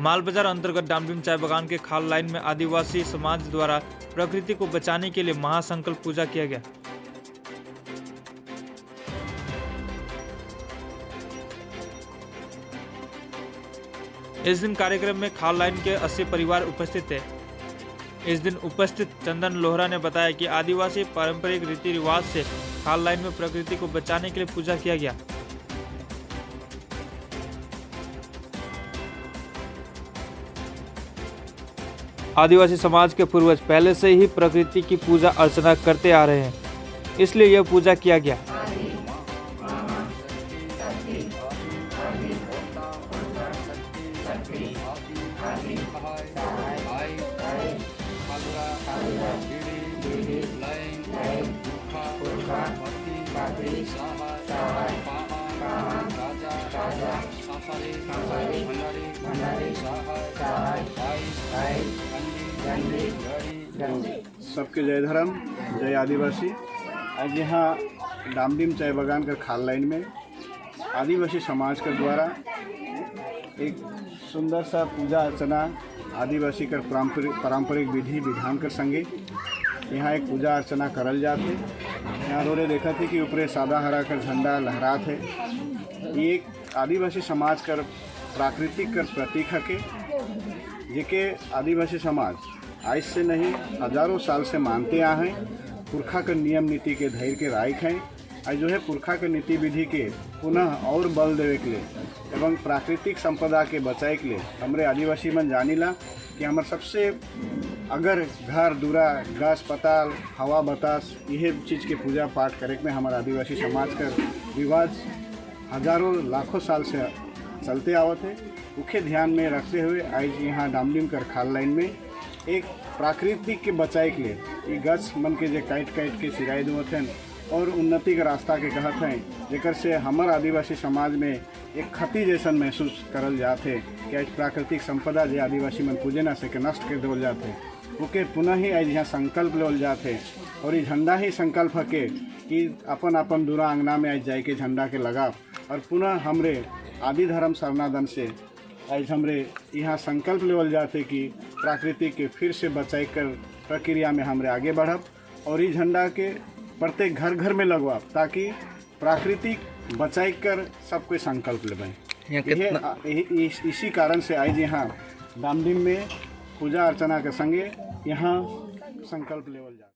मालबाजार अंतर्गत डामडिम चाय बागान के खाल लाइन में आदिवासी समाज द्वारा प्रकृति को बचाने के लिए महासंकल्प पूजा किया गया। इस दिन कार्यक्रम में खाल लाइन के 80 परिवार उपस्थित थे। इस दिन उपस्थित चंदन लोहरा ने बताया कि आदिवासी पारंपरिक रीति रिवाज से खाल लाइन में प्रकृति को बचाने के लिए पूजा किया गया। आदिवासी समाज के पूर्वज पहले से ही प्रकृति की पूजा अर्चना करते आ रहे हैं, इसलिए यह पूजा किया गया। सबके जय धर्म, जय आदिवासी। आज यहाँ डामडिम चाय बागान का खाल लाइन में आदिवासी समाज के द्वारा एक सुंदर सा पूजा अर्चना आदिवासी कर पारंपरिक विधि विधान कर संगे यहाँ एक पूजा अर्चना करल जाते। यहाँ रोरे देखा थे कि ऊपरे सादा हरा कर झंडा लहरात है। ये एक आदिवासी समाज कर प्राकृतिक कर प्रतीक है के जेके आदिवासी समाज आज से नहीं हजारों साल से मानते आए हैं। पुरखा के नियम नीति के धैर्य के रायक हैं। आज जो है पुरखा के नीति विधि के पुनः और बल देवे के लिए एवं प्राकृतिक संपदा के बचाए के लिए हमरे आदिवासी मन जानीला कि हमार सबसे अगर घर दूरा गाछ पताल हवा बतास यह चीज़ के पूजा पाठ करे में हमारा आदिवासी समाज का रिवाज हजारों लाखों साल से चलते आवत है। उखे ध्यान में रखते हुए आज यहाँ डामडिम कर खाल लाइन में एक प्राकृतिक के बचाए के लिए ये गछ मन के जे काट काट के सिराई देवत हैं और उन्नति के रास्ता के कहत हैं, जेकर से हमार आदिवासी समाज में एक क्षति जैसन महसूस करल जाते कि आज प्राकृतिक संपदा जो आदिवासी मन पूजे ना सके नष्ट कर देवल जाते। ओके पुनः ही आज यहाँ संकल्प लेवल जाते और ये झंडा ही संकल्प हके कि अपन अपन दूरा अंगना में आज जाए के झंडा के लगाव और पुनः हमरे आदि धर्म शरणादन से आज हमरे यहाँ संकल्प लेवल जाते कि प्राकृतिक के फिर से बचाई कर प्रक्रिया में हमरे आगे बढ़ब और ये झंडा के प्रत्येक घर घर में लगवाब ताकि प्राकृतिक बचाई कर सब कोई संकल्प लेवें। इसी कारण से आज यहाँ डामडिम में पूजा अर्चना के संगे यहाँ संकल्प लेवल जाए।